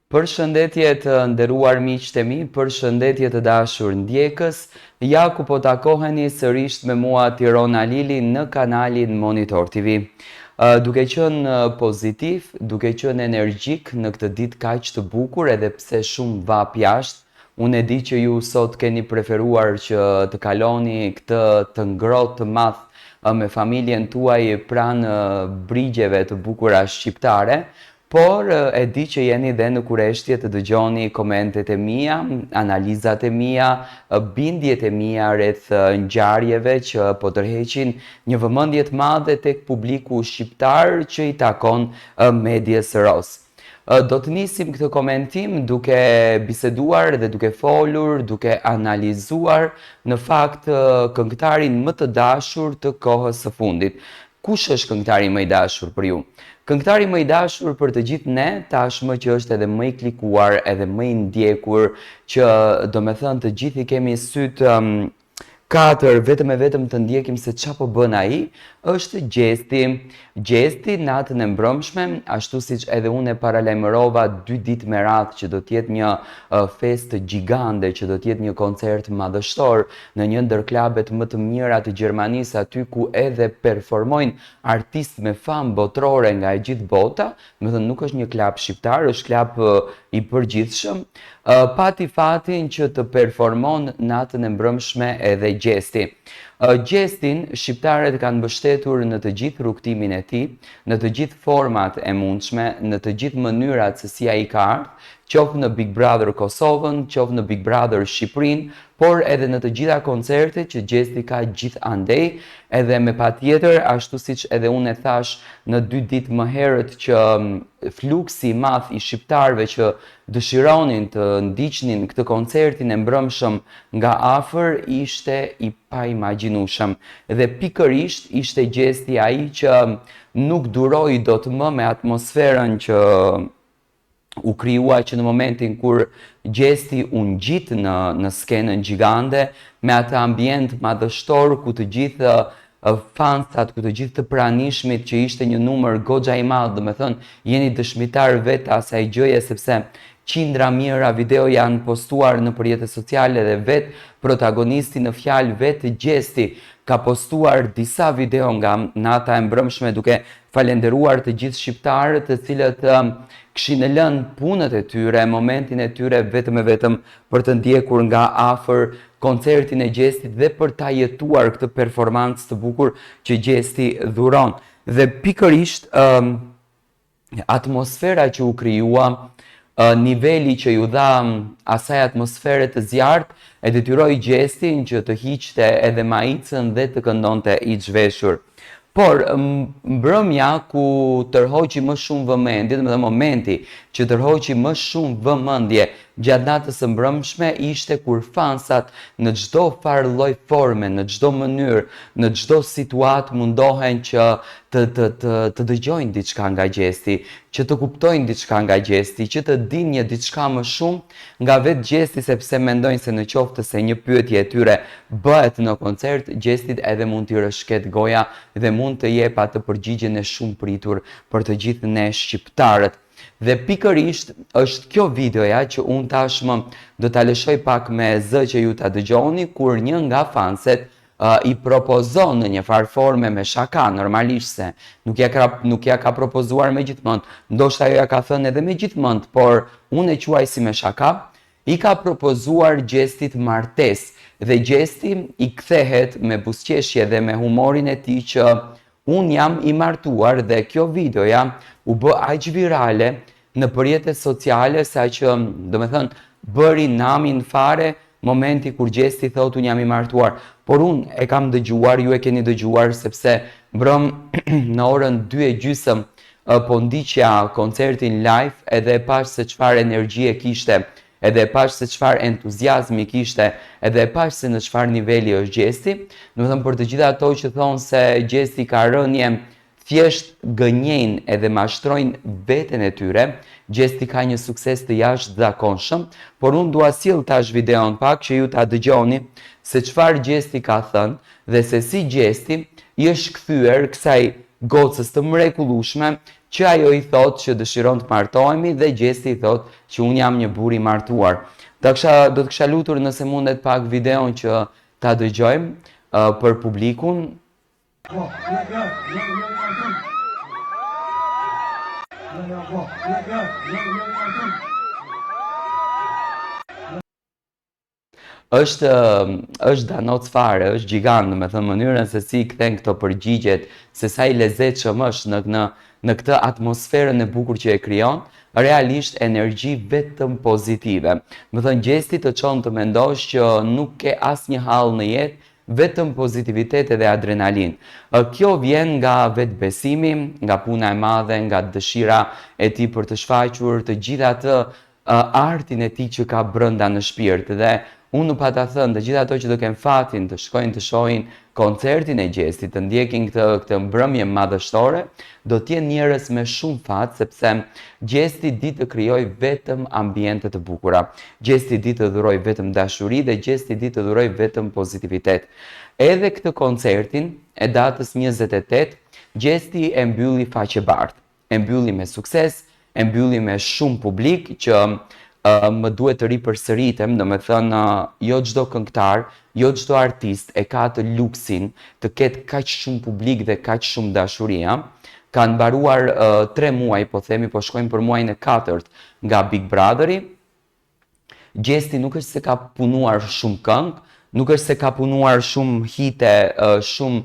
Përshëndetje të nderuar miqtë e mi, përshëndetje të dashur ndjekës, ja ku po takoheni sërisht me mua Tiron Alili në kanalin Monitor TV. Duke qenë pozitiv, duke qenë energjik në këtë ditë kaq të bukur edhe pse shumë vapë jashtë, unë e di që ju sot keni preferuar që të kaloni këtë të ngrohtë të madh me familjen tuaj pranë brigjeve të bukura shqiptare, Por e di që jeni dhe në kureshtje të dëgjoni komentet e mia, analizat e mia, bindjet e mia rreth ngjarjeve që po tërheqin një vëmendje të madhe tek publiku shqiptar që i takon medies rozë. Do të nisim këtë komentim duke biseduar dhe duke folur, duke analizuar në fakt këngëtarin më të dashur të kohës së fundit. Kush është këngëtari më i dashur për ju? Këngëtari më i dashur për të gjithë ne, tashmë që është edhe më i klikuar, edhe më i ndjekur, që domethënë të gjithë i kemi sytë katër vetëm e vetëm të ndjekim se ça po bën ai, është Gjesti. Gjesti natën e mbrëmshme, ashtu siç edhe unë e paralajmërova dy ditë me radhë që do të jetë një festë gjigande, që do të jetë një koncert madhështor, në një ndër klabet më të mira të Gjermanisë aty ku edhe performojnë artistë me famë botërore nga e gjithë bota, domethënë nuk është një klab shqiptar, është klab i përgjithshëm, pati fatin që të performon natën e mbrëmshme edhe Gjesti. Gjestin shqiptarët e kanë mbështetur në të gjithë rrugëtimin e tij, në të gjithë format e mundshme, në të gjithë mënyrat se si ai ka ardhur, qoftë në Big Brother Kosovën, qoftë në Big Brother Shqipërinë, por edhe në të gjitha koncertet që Gjesti ka gjithandej, edhe me patjetër, ashtu siç edhe unë e thashë në dy ditë më herët që fluksi i madh i shqiptarëve që dëshironin të ndiqnin këtë koncertin e mbrëmshëm nga afër ishte i paimagjinueshëm. Dhe pikërisht ishte Gjesti ai që nuk duroi dot më me atmosferën që u krijua që në momentin kur Gjesti u ngjit në në skenën gjigande me atë ambient madhështor ku të gjithë fansat, ku të gjithë të pranishmit që ishte një numër goxha i madh, domethënë jeni dëshmitar vetë të asaj gjëje sepse qindra mijëra video janë postuar nëpër rrjete sociale dhe vetë protagonisti në fjalë vetë Gjesti ka postuar disa video nga nata e mbrëmshme duke falenderuar të gjithë shqiptarët të cilët kishin lënë punët e tyre, momentin e tyre vetëm e vetëm për të ndjekur nga afër koncertin e Gjestit dhe për ta jetuar këtë performancë të bukur që Gjesti dhuron. Dhe pikërisht atmosfera që u krijua, niveli që iu dha asaj atmosfere të zjarrtë, e detyroi Gjestin që të hiqte edhe maicën dhe të këndonte i zhveshur. Por, mbrëmja ku tërhoqi më shumë vëmendje, domethënë momenti që tërhoqi më shumë vëmendje gjatë natës së mbrëmshme ishte kur fansat në çdo farë lloj forme, në çdo mënyrë, në çdo situatë mundohen që të të të të dëgjojnë diçka nga Gjesti, që të kuptojnë diçka nga Gjesti, që të dinë një diçka më shumë nga vetë Gjesti sepse mendojnë se në qoftë se një pyetje e tyre bëhet në koncert, Gjestit edhe mund t'i rrëshket goja dhe mund të jep atë përgjigjen e shumëpritur për të gjithë ne shqiptarët. Dhe pikërisht është kjo videoja që unë tashmë do ta lëshoj pak me zë që ju ta dëgjoni kur një nga fanset i propozon në një farë forme me shaka, normalisht se nuk ja ka, nuk ja ka propozuar me gjithë mend, ndoshta ajo ja ka thënë edhe me gjithë mend, por unë e quaj si me shaka, i ka propozuar Gjestit martesë dhe Gjesti i kthehet me buzëqeshje dhe me humorin e tij që unë jam i martuar dhe kjo videoja u bë aq virale nëpër rrjetet sociale saqë, domethënë, bëri namin fare momenti kur Gjesti thotë unë jam i martuar. Por unë e kam dëgjuar, ju e keni dëgjuar sepse mbrëm në orën 2 e gjysëm po ndiqja koncertin live edhe e pashë se çfarë energjie kishte, edhe e pashë se çfarë entuziazmi kishte, edhe e pashë se në çfarë niveli është Gjesti. Domethënë për të gjitha ato që thonë se Gjesti ka rënie Thjesht gënjejnë edhe mashtrojnë veten e tyre, Gjesti ka një sukses të jashtëzakonshëm, por unë dua sjell tash videon pak që ju ta dëgjoni se çfarë Gjesti ka thënë dhe se si Gjesti i është kthyer kësaj gocës të mrekullueshme që ajo i thotë që dëshiron të martohemi dhe Gjesti i thotë që unë jam një burrë i martuar. Do kisha do të kisha lutur nëse mundet pak videon që ta dëgjojmë uh, për publikun. Po, jo, jo, jo, jo, jo, jo, jo, po, jo, jo, jo, jo, jo, Është është danoc fare, është gjigant, domethënë mënyrën se si i kthen këto përgjigjet, se sa i lezetshëm është në në në këtë atmosferën e bukur që e krijon, realisht energji vetëm pozitive. Domethënë Gjesti të çon të mendosh që nuk ke asnjë hall në jetë, vetëm pozitivitet edhe adrenalinë. Kjo vjen nga vetëbesimi, nga puna e madhe, nga dëshira e tij për të shfaqur të gjithë atë artin e tij që ka brenda në shpirt dhe unë u pata thënë të gjithë ato që do kenë fatin të shkojnë të shohin koncertin e Gjestit, të ndjekin këtë këtë mbrëmje madhështore, do të jenë njerëz me shumë fat sepse Gjesti di të krijojë vetëm ambiente të bukura. Gjesti di të dhurojë vetëm dashuri dhe Gjesti di të dhurojë vetëm pozitivitet. Edhe këtë koncertin e datës 28, Gjesti e mbylli faqebardhë. E mbylli me sukses, e mbylli me shumë publik që më duhet të ripërsëritem, domethënë jo çdo këngëtar, jo çdo artist e ka atë luksin të ketë kaq shumë publik dhe kaq shumë dashuri, ë. Kanë mbaruar 3 muaj, po themi, po shkojmë për muajin e katërt nga Big Brotheri. Gjesti nuk është se ka punuar shumë këngë, nuk është se ka punuar shumë hite, shumë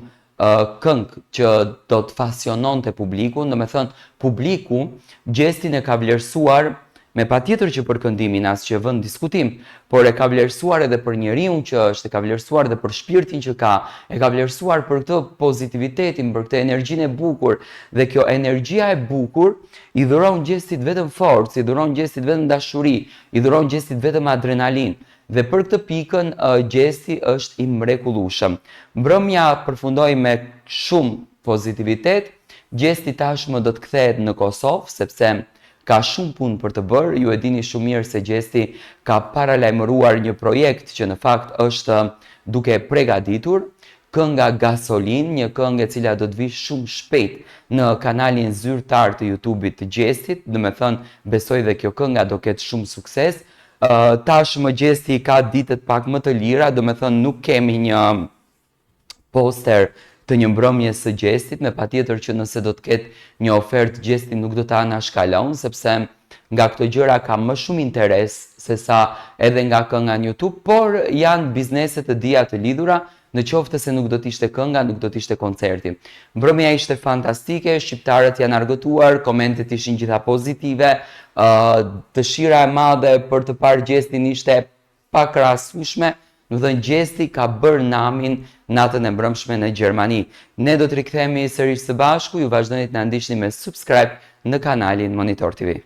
këngë që do të pasiononte publikun, domethënë publiku Gjestin e ka vlerësuar me patjetër që për këndimin as që e vë në diskutim, por e ka vlerësuar edhe për njeriun që është, e ka vlerësuar edhe për shpirtin që ka, e ka vlerësuar për këtë pozitivitetin, për këtë energjinë e bukur dhe kjo energjia e bukur i dhuron Gjestit vetëm forcë, i dhuron Gjestit vetëm dashuri, i dhuron Gjestit vetëm adrenalinë. Dhe për këtë pikën Gjesti është i mrekullueshëm. Mbrëmja përfundoi me shumë pozitivitet, Gjesti tashmë do të kthehet në Kosovë sepse ka shumë punë për të bërë, ju e dini shumë mirë se Gjesti ka paralajmëruar një projekt që në fakt është duke e pregaditur, kënga Gasolinë, një këngë e cila do të vijë shumë shpejt në kanalin zyrtar të YouTube-it të Gjestit, domethënë besoj dhe kjo kënga do ketë shumë sukses. Tashmë Gjesti ka ditët pak më të lira, domethënë nuk kemi një poster të një mbrëmjes së Gjestit, me patjetër që nëse do të ketë një ofertë Gjesti nuk do ta anashkalon, sepse nga këto gjëra ka më shumë interes se sa edhe nga kënga në YouTube, por janë biznese të dyja të lidhura, në qoftë se nuk do të ishte kënga, nuk do të ishte koncerti. Mbrëmja ishte fantastike, shqiptarët janë argëtuar, komentet ishin gjitha pozitive, dëshira e madhe për të parë Gjestin ishte e pakrahasueshme, domethënë Gjesti ka bërë namin natën e mbrëmshme në Gjermani. Ne do të rikthehemi sërish së bashku, ju vazhdoni të na ndiqni me subscribe në kanalin Monitor TV.